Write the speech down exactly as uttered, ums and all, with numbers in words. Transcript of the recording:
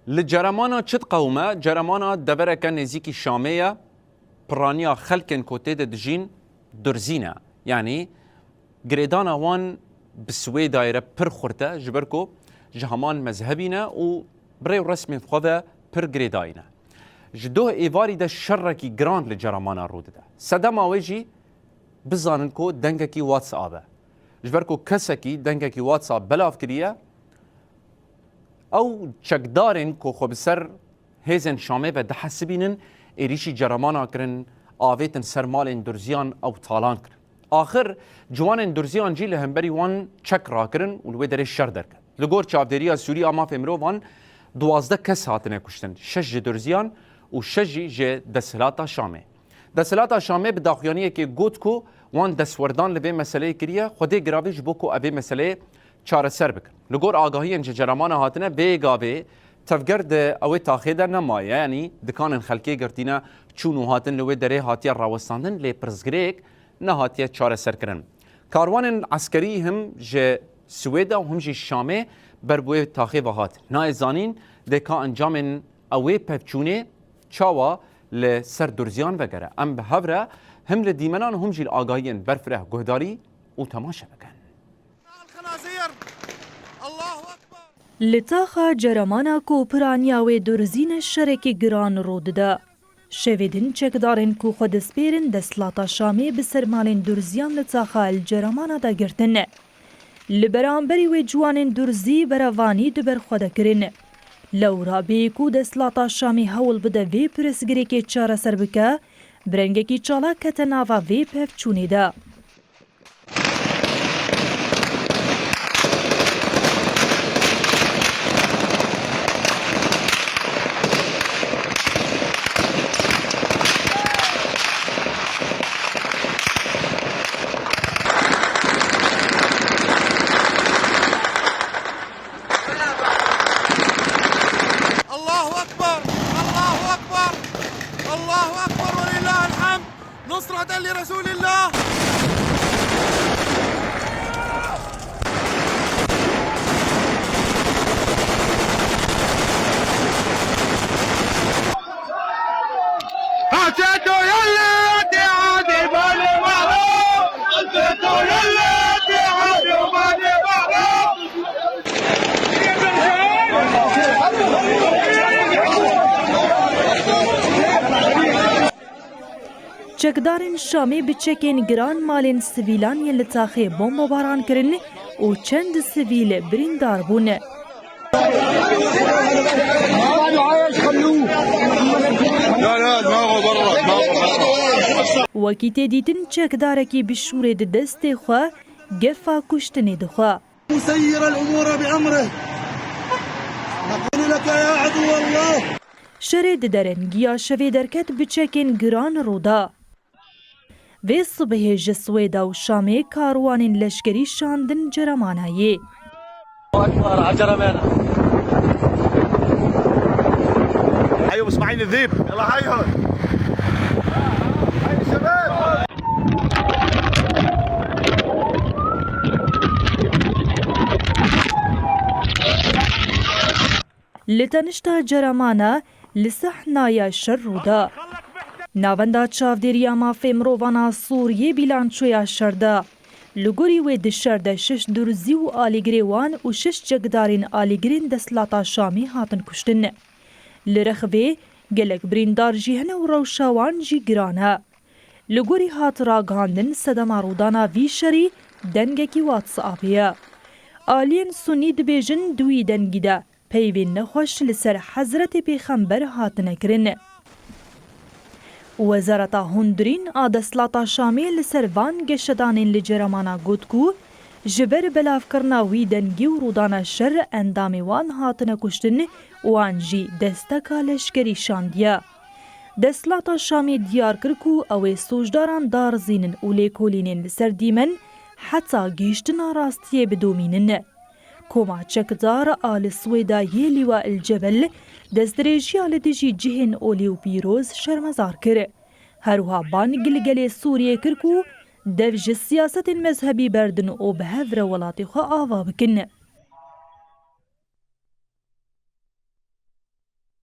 Li Ceremana çi diqewime? Ceremana devereke nêzîkî Şamê ye. Piraniya xelkên ku tê de dijîn durzî ne. Yanî girêdana wan bi Swêdayê re pir xurt e, ji ber ku ji heman mezhebî ne û bi rê û resmên xwe ve pir girêdayî ne. Ji doh êvarî de şerekî giran li Ceremana rû dide. Sedema wê jî bizanin ku dengekî WhatsApp e. Ji ber ku kesekî dengekî WhatsApp belav kiriye, ew çekdarên ku xwe bi ser hêzên Şamê ve dihesibînin, êrîşî Ceremana kirin, avêtin ser malên durziyan ew talan kirin. Axir ciwanên durziyan jî li hemberî wan çek rakirin û li wê derê şer derket. Li gor Çavdêriya Sûrî ya Mafê Mirovan duwazdeh kes hatine kuştin, şeş ji durziyan û şeş jî ji desthilata Şamê. Desthilata Şamê bi daxuyaniyekê got ku wan destwerdan li vê meseleyê kiriye, Xwedê giravî ji bo ku ev ê meseleyê çareser bikin. Li gor agahiyên ji Ceremana hatine, vê gavê tevger di ewê taxê de nemaye, yanî dikanên xelkê girtîne, çûn û hatin li wê derê hatiye rawestandin, lê pirsgirêk nehatiye çareserkirin. Karwanên eskerî him ji Swêda û him jî Şamê ber bi wê taxê ve hat. Nayê zanîn dê ka encamên ewê pevçûnê çawa li ser durziyan vegere. Em bi hev re him li dîmenan û him jî li agahiyên berfireh guhdarî û temaşe bikin. الخنازير. الله أكبر. Li taxa Ceremana ku piraniya wê durzî ne, şerekî giran rû dide. Şevê din çekdarên ku xwe dispêrin desthilata Şamê bi ser malên durziyan li taxa El Ceremana de girtin. Li beramberî wê ciwanên durzî berevanî di ber xwe de kirin. Lewra bêyî ku desthilata Şamê hewl bide vê pirsgirêkê çareser bike, bi rengekî çalak kete nava vê pevçûnê de. الله أكبر، الله أكبر، الله أكبر ولله الحمد. نصرة لرسول الله. Çekdarên Şamê bi çekên giran malên sivîlan yên li taxê bombebaran kirin û çend sivîl birîndar bûn. Wekî tê dîtin, çekdarekî bi şûrê di destê xwe gefa kuştinê dixwe. مسير الأمور بأمره. نقول لك يا عدو الله. Şerê di derengiya şevê derket, bi çekên giran rû da. Vê sibehê ji Swêda û Şamê karwanên leşkerî şandin Ceremanayê. الله أكبر على جرمانة. حيوا إسماعيل الذيب. يلا حيهم. حي الشباب. Li tenişta Ceramana li sehnaya şer rû da. Navenda Çavdêriya Mafê Mirovan a Sûriyê bîlançoya şer da. Li gorî wê di şer de şeş durzî û alîgirê wan û şeş çekdarên alîgirên desthilata Şamê hatin kuştin. Li rex vê gelek birîndar jî hene û rewşa wan jî giran e. Li gorî hat ragihandin, sedema rûdana vî şerî dengekî WhatsAppê ye. Aliyên Sunî dibêjin di wî dengî de peyvên nexweş li ser Hezretê Pêxember hatine kirin. Wezareta Hundirîn a desthilata Şamê li ser van geşedanên li Ceramana got ku ji ber belavkirina wî dengî û rûdana şer endamê wan hatine kuştin, wan jî desteka leşkerî şandiye. Desthilata Şamê diyar kir ku ew ê sûcdaran darizînin û lêkolînên li ser dîmen heta gihîştina rastiyê bidomînin. Koma çekdar a li Swêda yê Lîwa El Cebel destdirêjiya li dijî cihên olî û pîroz şermezar kir. Her wiha bang li gelê Sûriyê kir ku dev ji siyasetên mezhebî berdin û bi hev re welatê xwe ava bikin.